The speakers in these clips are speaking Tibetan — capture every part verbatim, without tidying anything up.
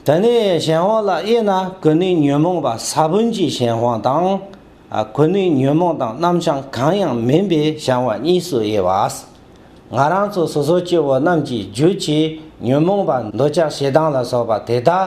དེ་ནས་གཞན་དབང་ལ་དབྱེ་ན་ཀུན་ནས་ཉོན་མོངས་པ་ས་བོན་གྱི་གཞན་དབང་དང་། ཨ། ཀུན་ནས་ཉོན་མོངས་དང་རྣམ་བྱང་གང་ཡང་མིན་པའི་གཞན་དབང་གཉིས་སུ་དབྱེ་བ། ང་རང་ཚོ་སོ་སོ་སྐྱེ་བོ་རྣམས་ཀྱི་རྒྱུད་ཀྱི་ཉོན་མོངས་པ་འདོད་ཆགས་ཞེ་སྡང་ལ་སོགས་པ་དེ་དག་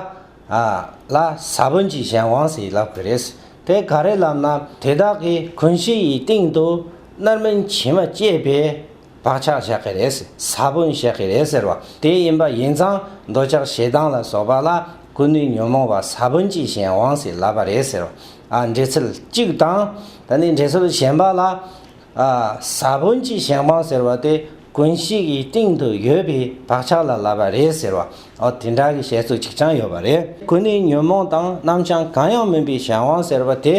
ཨ། ལ་ས་བོན་གྱི་གཞན་དབང་ཟེར་ལབ་ཀྱི་རེད། དེ་ག་རེ་ལབ་ན་དེ་དག་གིས་ཀུན་གཞི་ཡི་སྟེང་དུ་རྣམ་སྨིན་བྱེད་མི་བྱེད་པའི་བག་ཆགས་བཞག་གི་རེད། ས་བོན་བཞག་གི་རེད་ཟེར་བ་དེ་ཡིན་པ་ཡིན་ཙང་འདོད་ཆགས་ཞེ་སྡང་ལ་སོགས་པ་ལ་ཀུན་ནས་ཉོན་མོངས་པ་ས་བོན་གྱི་གཞན་དབང་ཟེར་ལབ་པ་རེད་ཟེར་བ། ཨ། འགྲེལ་ཚུལ་གཅིག་དང་། ད་ནི་འགྲེལ་ཚུལ་གཞན་པ་ལ། ཨ། ས་བོན་གྱི་གཞན་དབང་ཟེར་བ་དེ་ཀུན་གཞི་ཡི་སྟེང་དུ་ཡོད་པའི་བག་ཆགས་ལ་ལབ་པ་རེད་ཟེར་བ། ཨོ། དེ་འདྲ་གི་བཤད་ཚུལ་གཅིག་ཀྱང་ཡོད་པ་རེད། ཀུན་ནས་ཉོན་མོངས་དང་རྣམ་བྱང་གང་ཡང་མིན་པའི་གཞན་དབང་ཟེར་བ་དེ།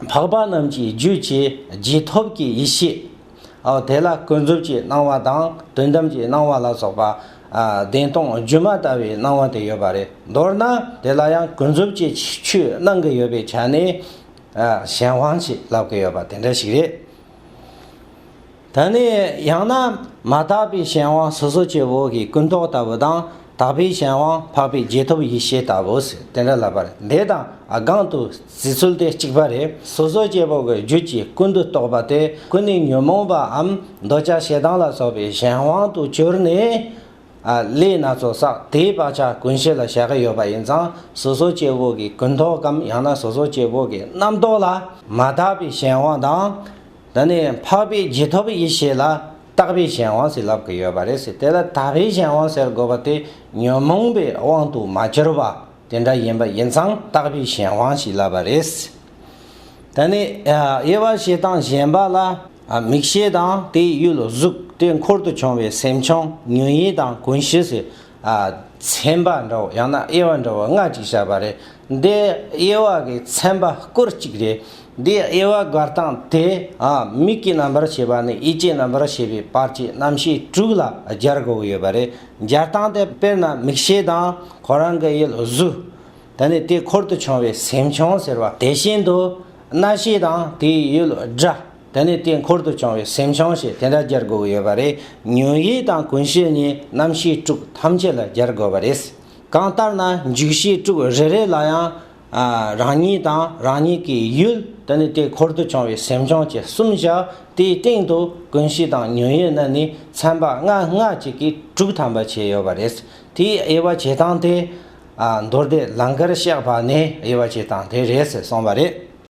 འཕགས་པ་རྣམས་ཀྱི་རྒྱུད་ཀྱི་རྗེས་ཐོབ་ཀྱི་ཡེ་ཤེས། ཨོ། དེ་ལ་ཀུན་རྫོབ་ཀྱི་སྣང་བ་དང་དོན་དམ་གྱི་སྣང་བ་ལ་སོགས་པ། ཨ། བདེན་སྟོང་སྒྱུ་མ་ལྟ་བུའི་སྣང་བ་དེ་ཡོད་པ་རེད། མདོར་ན་དེ་ལ་ཡང་ཀུན་རྫོབ་ཀྱི་ཆོས་སྣང་གི་ཡོད་པའི་ཆ་ནས། ཨ། གཞན་དབང་ཞེས་ལབ་ཀྱི་ཡོད་པ་དེ་འདྲ་ཞིག་རེད། ད་ནི་ཡང་ན་མ་དག་པའི་གཞན་དབང་སོ་སོ་སྐྱེ་བོ་གི་ཀུན་རྟོག་ལྟ་བུ་དང་། དག་པའི་གཞན་དབང་འཕགས་པའི་རྗེས་ཐོབ་ཡེ་ཤེས་ལྟ་བུ་ཟེར་དེ་འདྲ་ལབ་པ་རེད། འདི་དང་སྒང་དུ་བརྩི་ཚུལ་དེ་གཅིག་པ་རེད། སོ་སོ་སྐྱེ་བོ་གི་རྒྱུད་ཀྱི་ཀུན་ཏུ་རྟོག་པ་དེ་ཀུན་ནས་ཉོན་མོངས་པའམ་འདོད་ཆགས་ཞེ་སྡང་ལ་སོགས་པའི་གཞན་དབང་དུ་གྱུར་ནས། ཨ། ལས་སྣ་ཚོགས་བསགས་དེའི་བག་ཆགས་ཀུན་གཞི་ལ་བཞག་གི་ཡོད་པ་ཡིན་ཙང་སོ་སོ་སྐྱེ་བོ་གི་ཀུན་རྟོག་གམ་ཡང་ན་སོ་སོ་སྐྱེ་བོ་གི་རྣམ་རྟོག་ལ་མ་དག་པའི་གཞན་དབང་དང་། དེ་ནས་འཕགས་པའི་རྗེས་ཐོབ་ཡེ་ཤེས་ལ་དག་པའི་གཞན་དབང་ཟེར་ལབ་ཀྱི་ཡོད་པ་རེད་ཟེར། དེ་ལ་དག་པའི་གཞན་དབང་ཟེར་དགོས་པ་དེ་ཉོན་མོངས་པའི་དབང་དུ་མ་གྱུར་པ་དེ་འདྲ་ཡིན་པ་ཡིན་ཙང་དག་པའི་གཞན་དབང་ཞེས་ལབ་པ་རེད། ད་ནི་ཨ། དབྱེ་བ་བྱེད་སྟངས་གཞན་པ་ལ། ཨ། མིག་ཤེས་དང་དེའི་ཡུལ་གཟུགས། དེ་འཁོར་དུ་བྱུང་བའི་སེམས་བྱུང་། ཉོན་ཡིད་དང་ཀུན་གཞི་ཟེར། ཨ། ཚན་པ་འདྲ་བོ་ཡང་ན་དབྱེ་བ་འདྲ་བོ་ལྔ་ཅིག་བཞག་པ་རེད། འདི་དབྱེ་བ་གི་ཚན་པ་སྐོར་གཅིག་རེད། འདི་དབྱེ་བ་དགར་སྟངས་དེ། ཨ། མིག་གི་རྣམ་པར་ཤེས་པ་ནས་ཡིད་ཀྱི་རྣམ་པར་ཤེས་པའི་བར་གྱི་རྣམ་ཤེས་དྲུག་ལ་སྦྱར་དགོས་ཀྱི་ཡོད་པ་རེད། སྦྱར་སྟངས་དེ་དཔེར་ན་མིག་ཤེས་དང་ཁོ་རང་གི་ཡུལ་གཟུགས། དེ་ནས་དེ་འཁོར་དུ་བྱུང་བའི་སེམས་བྱུང་ཟེར་བ། དེ་བཞིན་དུ་རྣ་ཤེས་དང་དེའི་ཡུལ་སྒྲ། དེ་ནས་དེ་འཁོར་དུ་བྱུང་བའི་སེམས་བྱུང་ཞེས་དེ་འདྲ་སྦྱར་དགོས་ཀྱི་ཡོད་པ་རེད། ཉོན་ཡིད་དང་ཀུན་གཞི་གཉིས་རྣམ་ཤེས་དྲུག་ཐམས་ཅད་ལ་སྦྱར་དགོས་པ་རེད། གང་ལྟར་ན་འཇུག་ཤེས་དྲུག་རེ་རེ་ལ་ཡང་། ཨ། རང་ཉིད་དང་རང་ཉིད་ཀྱི་ཡུལ། དེ་ནས་དེ་འཁོར་དུ་བྱུང་བའི་སེམས་བྱུང་བཅས་གསུམ་བཞག་དེའི་སྟེང་དུ་ཀུན་གཞི་དང་ཉོན་ཡིད་རྣམས་ནི་ཚན་པ་ལྔ་ལྔ་གཅིག་གིས་དྲུག་ཐམ་པ་བྱས་ཡོད་པ་རེད། དེའི་དབྱེ་བ་བྱེད་སྟངས་དེ། ཨ། མདོ་སྡེ་ལང་ཀར་གཤེགས་པ་ནས་དབྱེ་བ་བྱེད་སྟངས་དེ་རེད་ཟེར་གསུངས་པ་རེད།